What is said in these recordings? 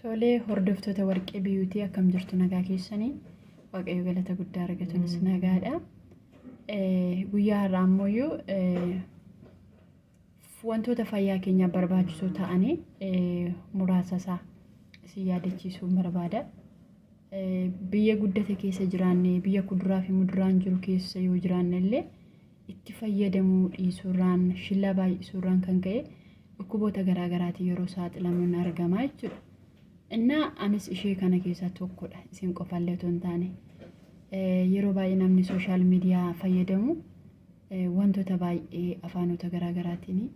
Tolee, hordoftoota Warqee Biyuutii, akkam jirtu? Nagaa keessanii? Waaqayyo galata guddaa argatunis nagaadha. Guyyaa har'aa ammoo wantoota fayyaa keenyaaf barbaachisoo ta'anii muraasa isaa isin yaadachiisuun barbaada. Biyya guddate keessa jiraanne, biyya kuduraa fi muduraan jiru keessa yoo jiraanne illee, itti fayyadamuu dhiisuurraan, shillaa baay'isuurraan kan ka'e dhukkuboota garaa garaatiin yeroo saaxilamuun argama jechuudha. Innaa anis ishee kana keessaa tokkodha, isin qofallee otoo hin taane. Yeroo baay'ee namni social media fayyadamu wantoota baay'ee afaanota garaa garaatiin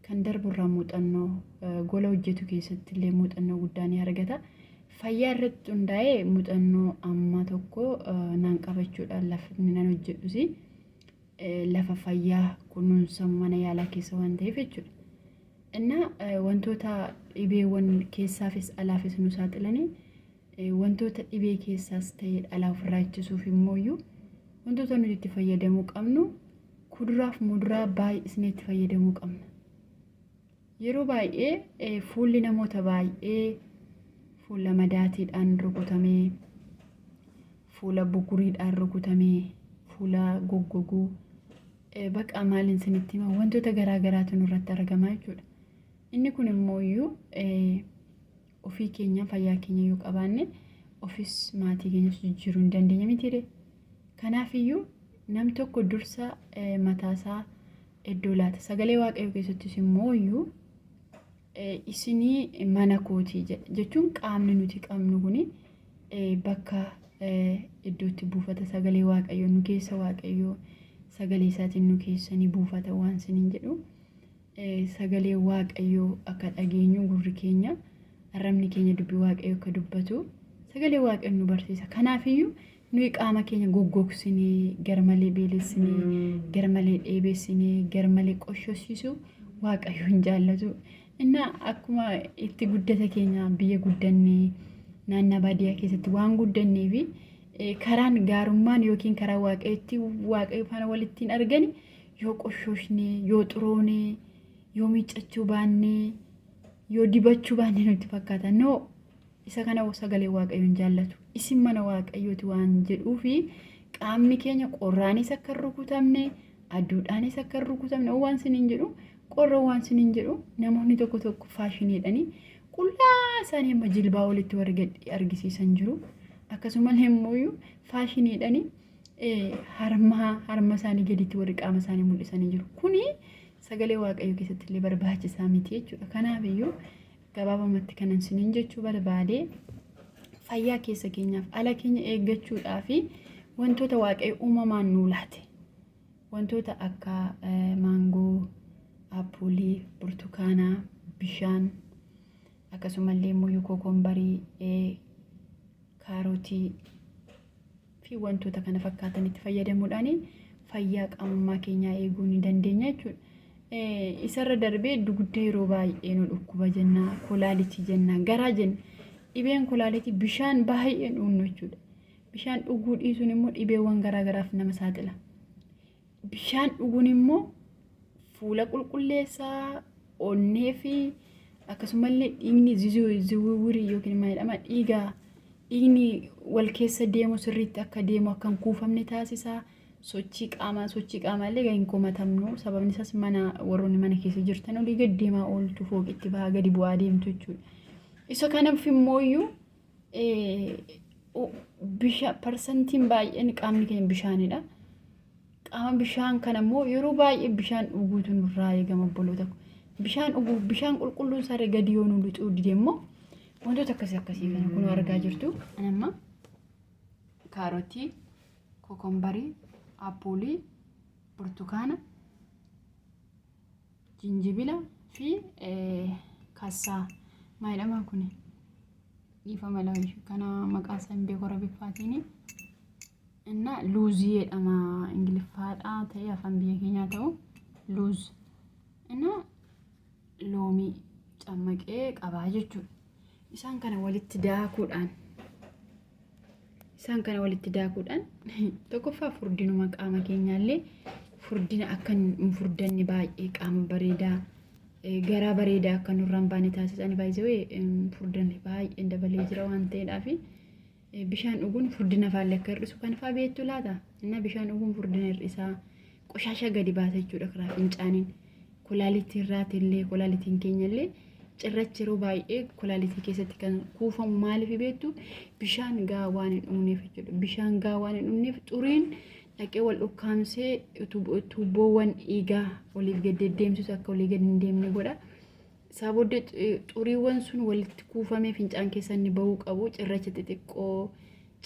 kan darburraa muuxannoo, gola hojjetu keessatti illee muuxannoo guddaa ni argata. Fayyaa irratti hundaa'ee muuxannoo amma tokko naan qabachuudhaan, lafni nan hojjedhus lafa fayyaa kunuunsamu, mana yaalaa keessa waan ta'eef jechuudha. Innaa wantoota dhibeewwan keessaafis alaafis nu saaxilanii, wantoota dhibee keessaas ta'e alaa ofirraa ittisuuf immoo wantoota nuti itti fayyadamuu qabnu, kuduraaf muduraa baay'isnee itti fayyadamuu qabna. Yeroo baay'ee fuulli namoota baay'ee fuula madaatiidhaan rukutamee, fuula buguriidhaan rukutamee, fuula goggoguu, baqa maaliin isinitti hima, wantoota garaa garaatu nurratti argama jechuudha. Inni kun immoo iyyuu ofii keenya fayyaa keenya yoo qabaanne, ofis maatii keenyas jijjiiruu hin dandeenya mitiire. Kanaaf iyyuu nam tokko dursa mataasaa iddoo laata. Sagalee Waaqayyoo keessattis immoo iyyuu "Isinii mana kootii" jedha. Jechuun qaamni nuti qabnu kuni bakka iddootti buufata sagalee Waaqayyoo, nu keessa Waaqayyoo sagalee isaatiin nu keessa ni buufata waan isiniin jedhu. Sagalee Waaqayyoo akka dhageenyu, gurri keenya, arrabni keenya dubbii Waaqayyoo akka dubbatu sagalee Waaqayyoo nu barsiisa. Kanaafiyyuu nuyi qaama keenya goggogsinee, garmalee beelessinee, garmalee dheebessinee, garmalee qoshosiisu Waaqayyo hin jaallatu. Innaa akkuma itti guddata keenya, biyya guddannee naannaa baadiyyaa keessatti waan guddannee fi karaan gaarummaan yookiin karaa Waaqayyotti Waaqayyo faana walittiin argani, yoo qoshoshnee, yoo xuroonee, yoo miiccachuu baannee, yoo dibachuu baannee nutti fakkaata. No, isa kana sagalee Waaqayyoon hin jaallatu. "Isin mana Waaqayyooti" waan jedhuu fi qaamni keenya qorraanis akka hin rukutamne, aduudhaanis akka hin rukutamne, waan isiniin jedhu, qorra waan isiniin jedhu, namoonni tokko tokko faashiniidhanii qullaa isaanii amma jilbaa olitti warri gad argisiisan jiru. Akkasumallee immoo faashiniidhanii harma isaanii gaditti warri qaama isaanii mul'isanii jiru. Kuni sagalee Waaqayyoo keessatti illee barbaachisaa miti jechuudha. Kanaaf iyyuu gabaabumatti kanan isiniin jechuu barbaade, fayyaa keessa keenyaaf ala keenya eeggachuudhaa fi wantoota Waaqayyo uumamaan nuu laate, wantoota akka maangoo, aappulii, burtukaanaa, bishaan, akkasumallee immoo kookombarii, kaarotii fi wantoota kana fakkaatanitti fayyadamuudhaan fayyaa qaamummaa keenyaa eeguu ni dandeenya jechuudha. Isarra darbee dugda yeroo baay'ee nu dhukkuba jenna, kolaalitii jenna, garaa jenna. Dhibeen kolaalitii bishaan baay'ee dhugnu jechuudha. Bishaan dhuguu dhiisuun immoo dhibeewwan garaa garaaf nama saaxila. Bishaan dhuguun immoo fuula qulqulleessaa, onnee fi akkasumallee dhiigni ziwiwirii yookiin maal jedhama, dhiiga, dhiigni wal keessa deemu sirriitti akka deemu, akka hin kuufamne taasisa. Sochii qaamaa illee hin komatamnu, sababni isaas mana, warroonni mana keessa jirtan olii gad deemaa ooltu, fooqitti bahaa gadi bu'aa deemtu jechuudha. Isa kanaaf immoo iyyuu bishaan, parsantiin baay'een qaamni keenya bishaanidha. Qaama bishaan kana immoo yeroo baay'ee bishaan dhuguutu nurraa eegama, obboloota. Bishaan dhuguu, bishaan qulqulluun isaa gadi yoo nu lixuu dide immoo wantoota akkasii akkasii kana kun argaa jirtu. Amma kaarotii, kokombarii, appuulii, burtukaana, jinjibila fi kassaa, maal jedhama kuni, dhiifama lama, kana maqaa isaa hin beeku Arabiffaatiin. Inna luuzii jedhama Ingiliffaadha ta'ee afaan biyya keenyaa ta'u luuz. Inna loomii cammaqee qabaa jechuudha. Isaan kana walitti daakuudhaan tokkoffaa furdinuma qaama keenyaallee, furdina akka hin furdanne, baay'ee qaama bareedaa Garaa bareedaa akka nurraa hin baane taasisa. Ani baay'ee furdanni baay'een dabalee jira waan ta'eedhaaf bishaan dhuguun furdina faallee akka hir'isu kan faa beektu laata? Inna bishaan dhuguun furdina hir'isaa qoshaasha gadi baasa jechuudha karaa fincaaniin. Kolaalitii irraati illee kolaalitiin keenya illee cirrachi yeroo baay'ee kolaalitii keessatti kan kuufamu maaliif beektu bishaan gahaa waan hin dhugneef jechuudha. Bishaan gahaa waan hin dhugneef xuriin dhaqee wal dhukkaamsee tuubboowwan dhiigaa oliif gad deddeemsisu akka olii gad hin deemne godha. Isaa booddee xuriiwwan sun walitti kuufamee fincaan keessa inni bahuu qabu cirracha xixiqqoo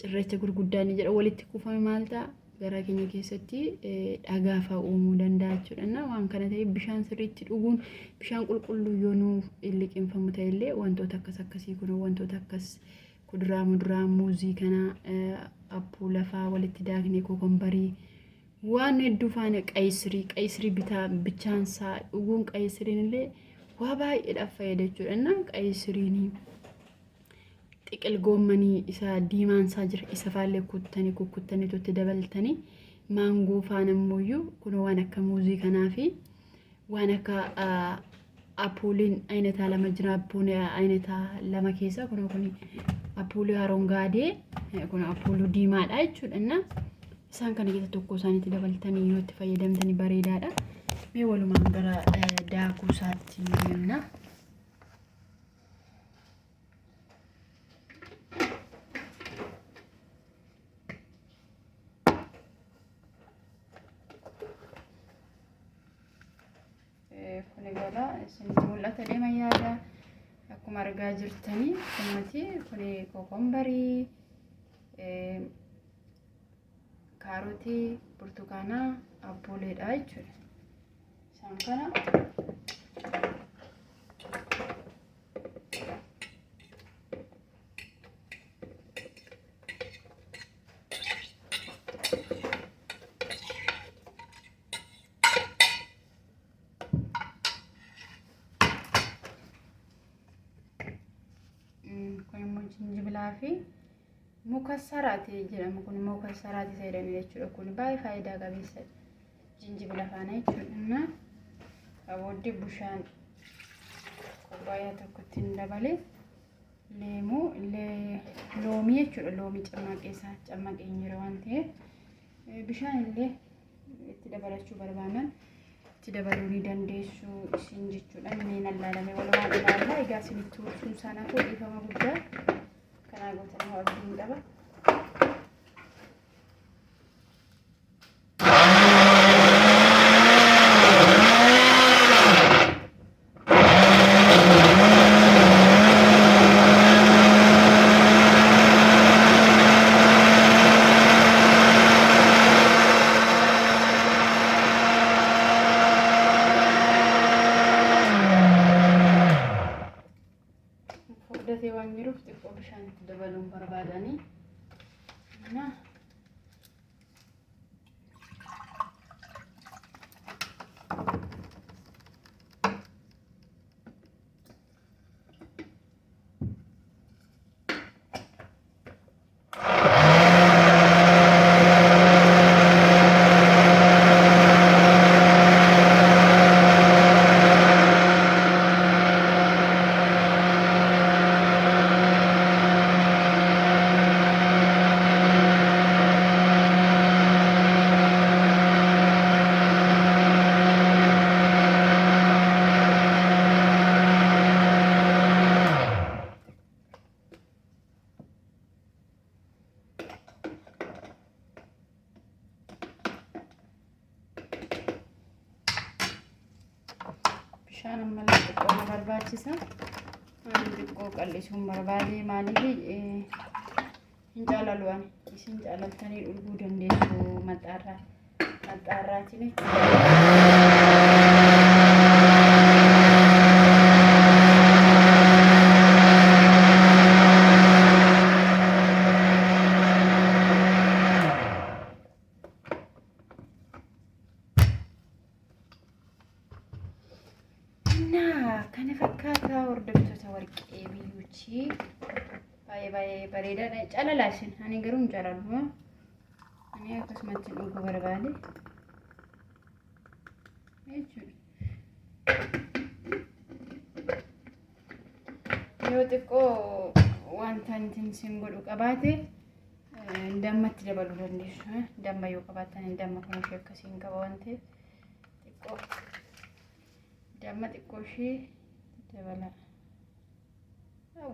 cirracha gurguddaa inni jedha walitti kuufame maal ta'a garaa keenya keessatti dhagaa fa'aa uumuu danda'a jechuudha. Innaa waan kana ta'eef bishaan sirriitti dhuguun bishaan qulqulluu yoo nuuf liqimfamu ta'ellee wantoota akkas akkasii kun wantoota akkas kuduraa muduraa muuzii kana appuula fa'aa walitti daaknee kokombarii waan hedduu faana qayisirii qayisirii bitaa bichaansaa dhuguun qayisiriin illee waa baay'eedhaaf fayyada jechuudha. Innaa qayisiriin xiqil goommanii isa diimaan isaa jira isa faallee kuttanii kukkuttanii itti dabaltanii maangoo faana immoo kun waan akka muuzii kanaa fi waan akka apuuliin ayinataa lama jira apuulii ayinataa lama keessa kun kun apuulii harongaadee kun apuuluu diimaadha jechuudha. Inna isaan kana keessa tokko isaaniitti dabaltanii yoo itti fayyadamtanii bareedaadha. Mee walumaan gara daakuu isaatti deemna. Kun egaa isinitti mul'ata deema yaada. Akkuma argaa jirtanii kunuuti kun kokombarii, kaarotii, burtukaanaa, abbooleedha jechuudha. Isaan kana Kun immoo jinjibilaa fi mukassaraati jedhama. Kun immoo mukassaraati isa jedhanii jechuudha. Kun baay'ee faayidaa qabeessa jinjibila faana jechuudha. Innaa booddee bushaan kubbaayyaa tokkotti hin dabale leemuu loomii jechuudha. Loomii cammaqee isaa cammaqee hin jira waan ta'eef bishaan illee itti dabalachuu barbaadan itti dabaluu ni dandeessu isin jechuudha. Mee lallaalame walumaan ilaalla. Egaa isinitti ursuun isaanaa koo dhiifama guddaa kanaa gootanii abdiin qaba. Furdatee waan jiruuf xiqqoo bishaan itti dabaluun barbaadanii. Bishaan ammallee xiqqoo na barbaachisa. Ani xiqqoo qal'isuun barbaade maaliif hin caalalu ani isin caalaltanii dhuguu dandeessu maxxaarraa maxxaarraatiin jechuudha. Innaa kana fakkaata hordoftoota warqee biyyuuchi baay'ee baay'ee bareedaadha. Calalaa isin ani garuu hin calalu. Ani akkasumatti dhuguu barbaade jechuudha. Yoo xiqqoo wanta isin godhu qabaate, dammatti dabaluu dandeessu. Damma yoo qabaattan, damma kun ishee akkasiin qaba waan ta'eef, xiqqoo damma xiqqoo ishee dabala.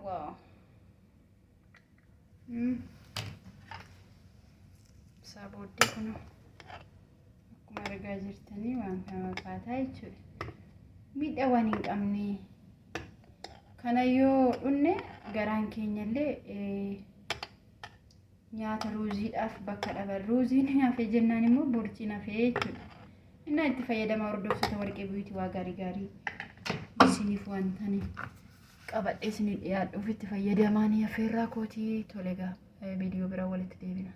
Wow. Isaa booddee kun akkuma argaa jirtanii waan kana fakkaataa jechuudha. Miidhaa waan hin qabne kana yoo dhunne, garaan keenyallee nyaata ruuziidhaaf bakka dhaban. Ruuziin hafee jennaan immoo burciin hafee jechuudha. Innaa itti fayyadama, hordoftoota Warqee Beauty. Waa gaarii gaarii isiniif wantani qabadhee isinii dhiyaadhuuf itti fayyadamaa ni affeerraa kootii. Tole egaa, viidiyoo biraa walitti deebina.